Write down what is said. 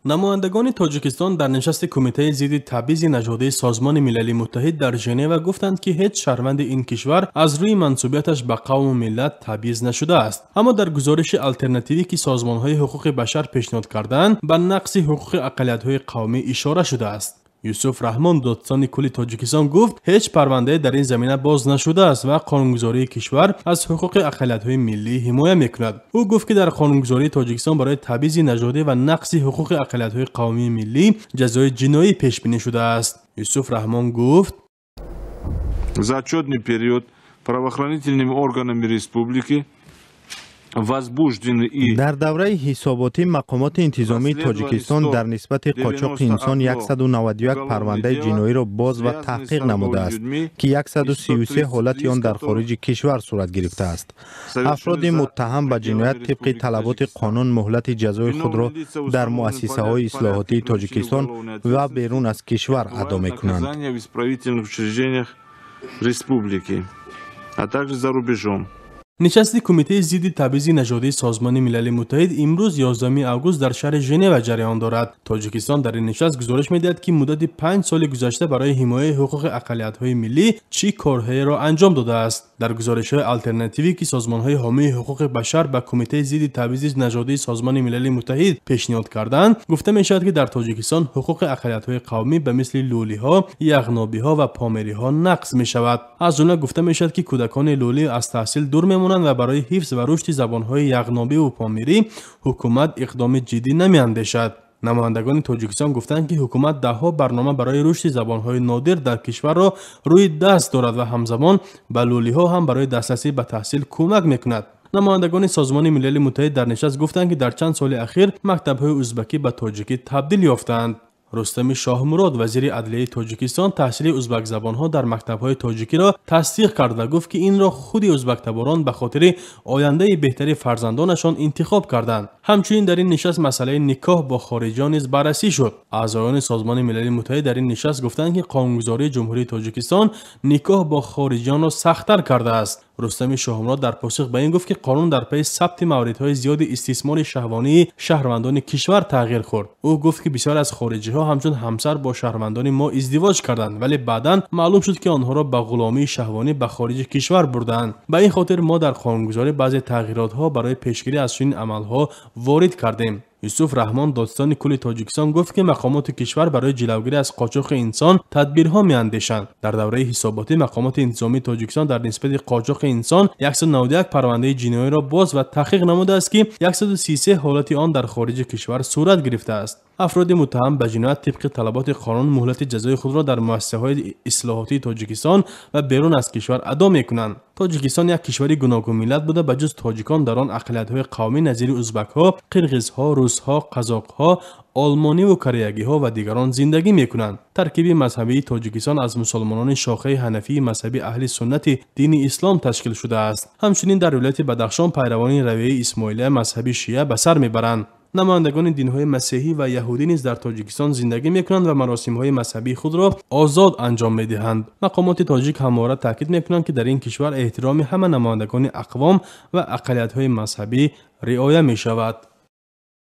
Намояндагони Тоҷикистон дар нишасти Кумитаи зидди табъизи нажодии Созмони Милали Муттаҳид дар Женева гуфтанд, ки ҳеҷ шаҳрванди ин кишвар аз рӯи мансубияташ ба қавму миллат табъиз нашудааст. Аммо дар гузориши алтернативӣ, ки созмонҳои ҳуқуқи башар пешниҳод карданд, ба нақси ҳуқуқи ақаллиятҳои қавмӣ ишора шудааст. Юсуф Раҳмон, додситони кулли Тоҷикистон, гуфт, ҳеҷ парвандае дар ин замина боз нашудааст ва қонунгузории кишвар аз ҳуқуқи ақаллиятҳои миллӣ ҳимоя мекунад. Ӯ гуфт, ки дар қонунгузории Тоҷикистон барои табъизи нажодӣ ва нақси ҳуқуқи ақаллиятҳои қавмии миллӣ ҷазои ҷиноӣ пешбинӣ шудааст. Юсуф Раҳмон гуфт: За отчетный период правоохранительными органами республики возбуждены и Дар давраи ҳисоботӣ мақомоти интизомии Тоҷикистон дар нисбати қочоқи инсон 191 парвандаи ҷиноиро боз ва таҳқиқ намудааст, ки 133 ҳолати он дар хориҷи кишвар сурат гирифтааст. Афроди муттаҳам ба ҷиноят тибқи талаботи қонун муҳлати ҷазои худро дар муассисаҳои ислоҳотии Тоҷикистон ва берун аз кишвар адо мекунанд. Наказания в исправительных учреждениях республики, а также за рубежом. Нишасти Кумитаи зидди табъизи нажодии Созмони Милали Муттаҳид имрӯз, 11 август, дар шаҳри Женева ҷараён дорад. Тоҷикистон дар ин нишаст гузориш медиҳад, ки муддати 5 соли гузашта барои ҳимояи ҳуқуқи ақаллиятҳои миллӣ чӣ корҳоеро анҷом додааст. Дар гузоришҳои алтернативӣ, ки созмонҳои ҳомии ҳуқуқи башар ба Кумитаи зидди табъизи нажодии Созмони Милали Муттаҳид пешниҳод карданд, гуфта мешавад, ки дар Тоҷикистон ҳуқуқи ақаллиятҳои қавмӣ ба мисли лӯлиҳо, яғнобиҳо ва помериҳо нақз мешавад. Аз ҷумла гуфта мешавад, ки кӯдакони лӯлӣ аз таҳсил дур мемонанд ва барои ҳифз ва рушди забонҳои яғнобиву помирӣ ҳукумат иқдоми ҷиддӣ намеандешад. Намояндагони Тоҷикистон гуфтанд, ки ҳукумат даҳҳо барнома барои рушди забонҳои нодир дар кишварро рӯи даст дорад ва ҳамзамон ба лӯлиҳо ҳам барои дастрасӣ ба таҳсил кӯмак мекунад. Намояндагони Созмони Милали Муттаҳид дар нишаст гуфтанд, ки дар чанд соли ахир мактабҳои узбакӣ ба тоҷикӣ табдил ёфтаанд. Рустами Шоҳмурод, вазири адлияи Тоҷикистон, таҳсили узбакзабонҳо дар мактабҳои тоҷикиро тасдиқ кард ва гуфт, ки инро худи узбактаборон ба хотири ояндаи беҳтари фарзандонашон интихоб карданд. Ҳамчунин дар ин нишаст масъалаи никоҳ бо хориҷиён низ баррасӣ шуд. Аъзоёни Созмони Милали Муттаҳид дар ин нишаст гуфтанд, ки қонунгузории Ҷумҳурии Тоҷикистон никоҳ бо хориҷиёнро сахттар кардааст. Рустами Шоҳмурод дар посух ба ин гуфт, ки қонун дар пайи сабти мавридҳои зиёди истисмори шаҳвонии шаҳрвандони кишвар тағйир хӯрд. Ӯ гуфт, ки бисёре аз хориҷиҳо ҳамчун ҳамсар бо шаҳрвандони мо издивоҷ карданд, вале баъдан маълум шуд, ки онҳоро ба ғуломии шаҳвонӣ ба хориҷи кишвар бурдаанд. Ба ин хотир мо дар қонунгузорӣ баъзе тағйиротҳо барои пешгирӣ аз чунин амалҳо ворид кардем. Юсуф Раҳмон, додситони кулли Тоҷикистон, гуфт, ки мақомоти кишвар барои ҷилавгирӣ аз қочоқи инсон тадбирҳо меандешанд. Дар давраи ҳисоботӣ мақомоти интизомии Тоҷикистон дар нисбати қочоқи инсон 191 парвандаи ҷиноиро боз ва таҳқиқ намудааст, ки 133 ҳолати он дар хориҷи кишвар сурат гирифтааст. Афроди муттаҳам ба ҷиноят тибқи талаботи қонун муҳлати ҷазои худро дар муассисаҳои ислоҳотии Тоҷикистон ва берун аз кишвар адо мекунанд. Тоҷикистон як кишвари гуногунмиллат буда, ба ҷуз тоҷикон дар он ақаллиятҳои қавмӣ назири узбакҳо, қирғизҳо, русҳо, қазоқҳо, олмониву кореягиҳо ва дигарон зиндагӣ мекунанд. Таркиби мазҳабии Тоҷикистон аз мусулмонони шохаи ҳанафии мазҳаби аҳли суннати дини ислом ташкил шудааст. Ҳамчунин дар вилояти Бадахшон пайравони равияи исмоилия, мазҳаби шия, ба сар мебаранд. Намояндагони динҳои масеҳӣ ва яҳудӣ низ дар Тоҷикистон зиндагӣ мекунанд ва маросимҳои мазҳабии худро озод анҷом медиҳанд. Мақомоти тоҷик ҳамвора таъкид мекунанд, ки дар ин кишвар эҳтироми ҳама намояндагони ақвом ва ақаллиятҳои мазҳабӣ риоя мешавад.